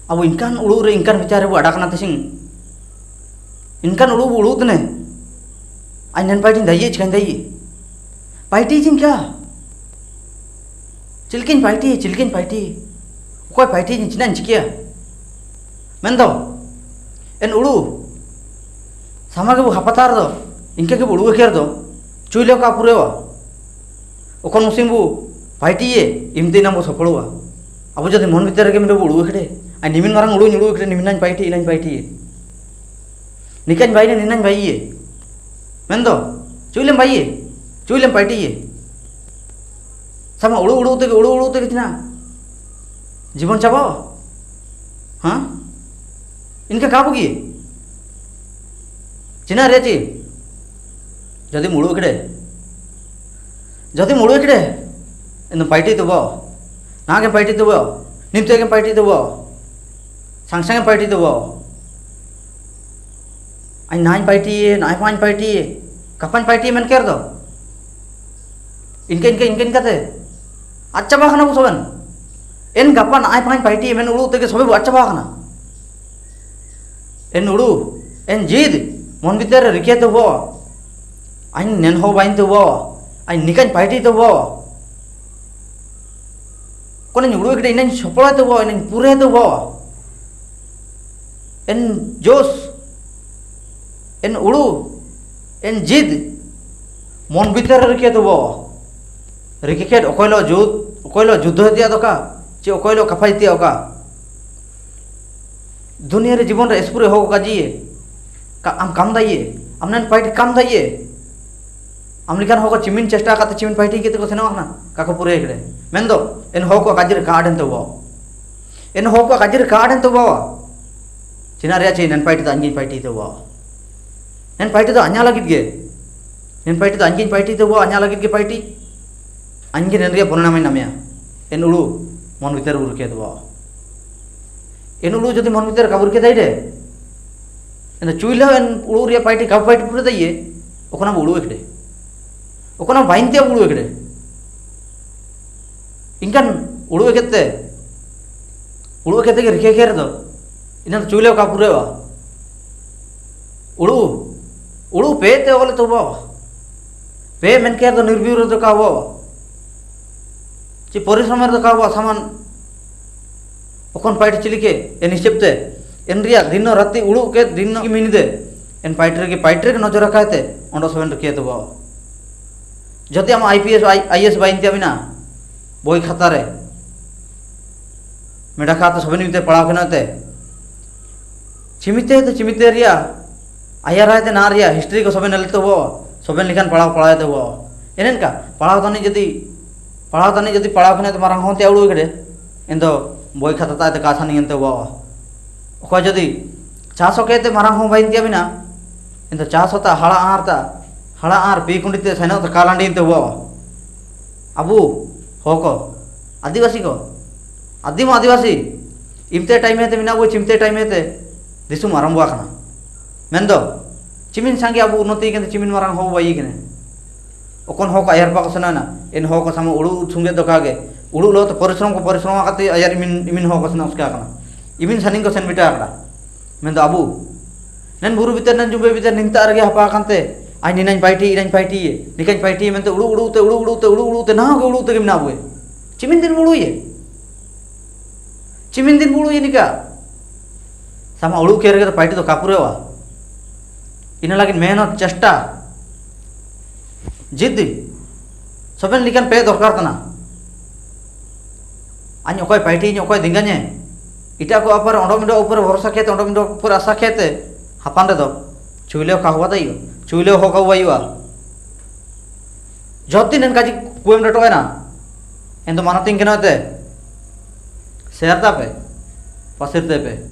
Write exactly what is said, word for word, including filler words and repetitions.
Abu inkan ulu re inkan bichare bu adakana tising. Inkan ulu bu ulu tene. Ai nen paitin daiye, chikan daiye. Paiti jin ka? Chilkin paiti, chilkin paiti. Ukoi paiti jin chinan chikia. Mendo. En ulu. Sama ke bu hapatar do. Inke ke bu ulu eker do. Chuile ka purewa. Okon musing bu paiti ye, imte inam bu sopolowa. Abu jodi mon bitere ke mendo bu ulu ekede. Ai nimin marang ulu, ulu ekede, nimin nany paiti, inany paiti ye. Nikain baine, ninany baiye. Mendo, chuilem baiye, chuilem paiti ye. Sama ulu, ulu tege, ulu, ulu tege tina. Jibon chaba. Ha? Inka kabu ki? China re chi. Jodi mulu ekede. Jodi mulu ekede. Eno paiti tubo. Nage paiti tubo. Nimte ke paiti tubo. Sang sang paiti tubo. Ai nai paiti, nai pain paiti. Kapan paiti men ker do. Inka, inka, inka, inka te. Acha ba kana bu soben. En gapan ai pain paiti men ulu tege sobe bu acha ba kana. En ulu, en jid, mon bitere rike tubo. Ain nen ho bain tubo. Ain nikain paiti tubo. Kone ulu ekede inen sopolo tubo, inen pure tubo. En jos, en ulu, en jid, mon bitere rike tubo. Rike ked okoilo jud, okoilo juddo tia doka, chi okoilo kapai tia oka. Dunia re jibon re espure hoko kaji ye. Ka, am kam daiye. Am nen paiti kam daiye. Am likan hoko chimin chesta kate chimin paiti kete ko sena wakna. Kako pure ekede. Mendo, en hoko kaji re kaden tubo. En hoko kaji re kaden tubo. China ria chi nen paiti do anjin paiti tubo. Nen paiti do anya lagit ge. Nen paiti do anjin paiti tubo, anya lagit ge paiti. Anjin nen ria ponana mai namia. En ulu, mon bitere urke tubo. En ulu jodi mon bitere kaburke daide. Eno chuila en ulu ria paiti kau paiti pura daiye. Okona ulu ekede. Okona bainte ulu ekede. Inkan ulu ekete. Ulu kete ke rike kere do. Ina do chule ka pure wa. Ulu. Ulu pe te ole to wa. Pe men kere do nirbiure do ka wa. Chi porisrome do ka wa saman. Okon paiti chilike, en hicep te. En ria, dinno rati ulu ke, dinno ki mini de. En paiti re ki, paiti re ki nojor kaete, ondo soben rike te wa. Jodi ama I P S, I-, I A S bainti amina. Boi khata re. Meda khata soben mite pala kena te. Chimite te, chimite ria. Ayara te na ria, history ko soben nel te wa. Soben likan pala, pala te wa. Enen ka, pala tani jodi, pala tani jodi pala kena te marang hon te ulu kere. Endo, boi khata ta te kasa ni ente wa. Oko jodi, chaso ke te marang hon bainti amina. Endo chaso ta, hala ar ta, hala ar pi kundi te seno ta kalandi ente wa. Abu, hoko, adivasi ko, adima adivasi, imte time te mina bu chimte time te, disu maram bu akana. Mendo, chimin sangi abu unnoti kente chimin marang ho bai kene. Okon hoko ayar pa ko sena na, en hoko sama ulu sunge do kage, ulu lo to porisrom ko porisrom akate ayar imin, imin hoko sena uska akana. Imin saning ko sen bita akana. Mendo abu. Nen buru biter, nen jumbe biter, ninta arge hapa kante. Ai ninain paiti, inain paiti ye. Nikain paiti ye, mente ulu, ulu te, ulu, ulu te, ulu, ulu te, naha ke ulu te gimna abu ye. Chimin din bulu ye. Chimin din bulu ye nika. Sama ulu kere ke paiti to kapure wa. Ina lagi mehnat, chesta. Jiddi. Soben likan pe dorkar tana. Anyo koi paiti, anyo koi dinganye. Ita ko apar ondo mindo upar bhorosa kete, ondo mindo upar asa kete. Hapan de do. Chuile ka hua da yo. Chuile ho ka hua yo. Jodi nen kaji kuem de toena. Endo mana tingkena te. Ser da pe. Pasir de pe.